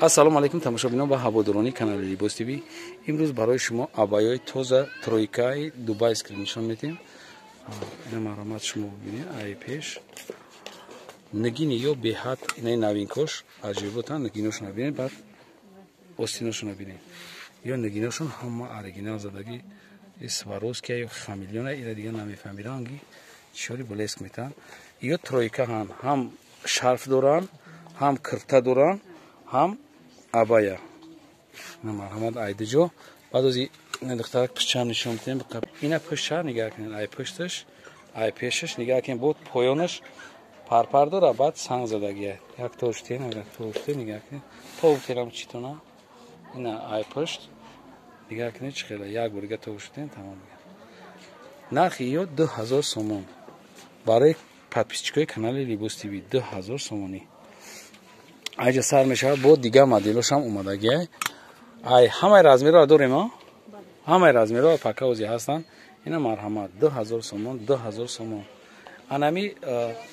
Ассалому алайкум, тамошобинон ва ҳаводорони канали Либос ТВ. Имрӯз барои шумо абайои тоза, тройкаи дубайский нишон медиҳем. Ина, марҳамат, шумо бибинед. Ай пеш нигини ё беҳад инаи новинкош аҷоиботан. Нигиношон бибинед, баъд остиношон бибинед. Ё нигиношон ҳама оригинал задагӣ, Сваровския ё хамелеона, ира дига намефаҳми, ранги чиёри блеск метаҳанд. Ё тройка ҳам, ҳам шарф доранд, ҳам кирта доранд, ҳам абая. Марҳамат, айдиҷо. Баъд ози духтарак пушчам нишон медиҳем. Ина пушча нигаҳ кунед, ай пушташ, ай пешаш нигаҳ кунед. Бо поёнаш парпар дора, баъд санг задагия. Як тоштен, як тоштен, нигаҳ кунед, товтерам читона. Ина ай пушт нигаҳ кунед, чӣ хела. Як борига товшудем, тамом. Нархи ё 2000 сомон. Барои подписчикои канали Либос ТВ 2000 сомонӣ. Айҷа сар мешавад, бо дигар моделошам омадагия. Ай ҳамаи размерро дорем, ҳамаи размерро пока ози ҳастанд. Ина, марҳамат, 2000 сомон, 2000 сомон. Анами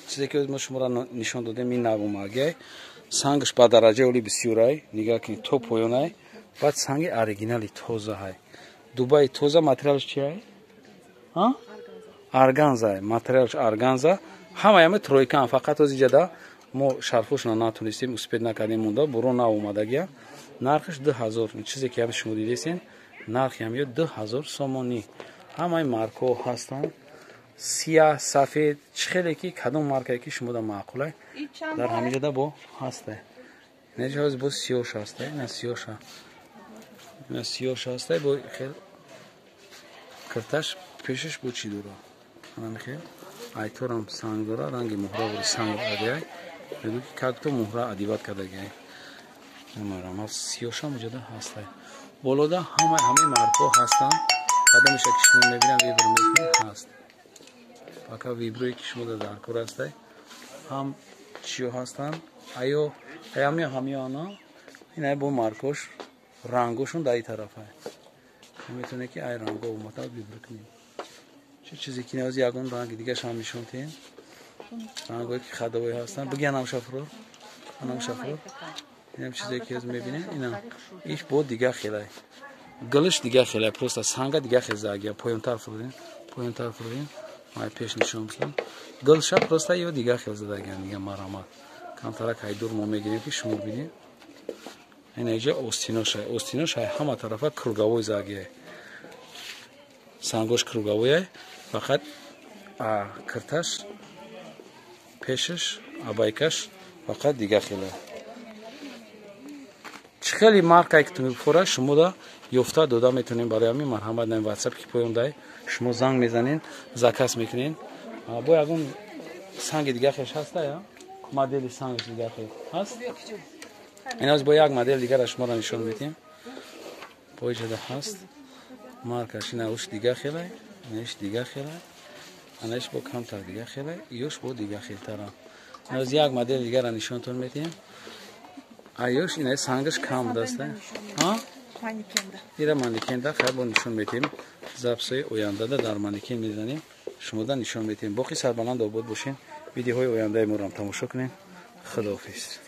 чизе ки мо шуморо нишон додем, ин навомагиай. Сангаш ба дараҷаи оли бисёрай, нигаҳ кунед, то поёнай. Баъд санги оригинали тозаҳай, Дубаи тоза. Материалш чиай? Органза, материалш органза. Ҳамаи ами тройкаам, фақат озиҷада мо шарфошона натонистем, успеть накардем, монда буро наомадагия. Нархаш 2000. Чизе ки ҳами шумо дидесен, нархи ҳам ё 2000 сомонӣ. Ҳамаи маркаҳо ҳастанд, сиёҳ, сафед, чӣ хеле ки, кадом маркае ки шумо да маъқулай, дар ҳамиҷода бо ҳастай. Инаҷа бо сиёш ҳастай, ина сиёша, ина сиёш ҳастай. Бо хел кирташ пешаш бо чӣ дора, анами хел айторам санг дора, ранги муҳра бури санг адиай. Мегӯ ки как-то муҳра одевать кардагиай. Марҳамат, сиёшам иҷода ҳастай. Болода ҳамаи маркҳо ҳастанд. Кадомеша ки шумо мебинам, выбор мекунед, ҳаст. Пока выборое ки шумо дар кор ҳастай, ҳам чиё ҳастанд. Аё аями ҳамиёна, ина бо маркош, рангошон дар ин тарафа. Метавонед ки ай ранго омада выбор кунед. Чӣ чизе ки ниёзи, ягон ранги дигарашам нишон диҳем. Рангое ки ходовой ҳастанд, бигиянам шафро, анам шафро. Инам чизе ки аз мебинем, ина иш бо дигар хелай, гилиш дигар хелай, просто санга дигар хел загия. Поёнтар фурӯдем, поёнтар фурӯдем, май пеш нишон бидам. Гилша просто ё дигар хел задагиян. Дига, марҳамат, камтарак ҳайдур мо мегирем, ки шумо бинед. Ина иҷа остиноша, остинош ҳама тарафа круговой загия, сангош круговой. Фақат кирташ пешаш, абайкаш фақат дигар хела. Чӣ хеле маркае ки тумифора, шумода ёфта дода метавонем. Барои ҳамин, марҳамат, на Ватсап ки поён дай, шумо занг мезанед, заказ мекунед. Бо ягон санги дигар хеш ҳаста, я модели сангаш дигар хел ҳаст. Иназ бо як модел дигара шуморо нишон медиҳем. Бо иҷода ҳаст маркаш. Ина уш дигар хелай, инаш дигар хелай, анаш бо камтар дигар хелай, ёш бо дигар хелтара. Иназ як модел дигара нишонтон медиҳем. Аёш ина сангаш кам будаста. Ира манекенда хайр, бо нишон медиҳем. Записҳои ояндада дар манекен мезанем, шумода нишон медиҳем. Боқӣ сарбаланд, обод бошем. Видеоҳои ояндаи моро тамошо кунем. Худоҳофиз.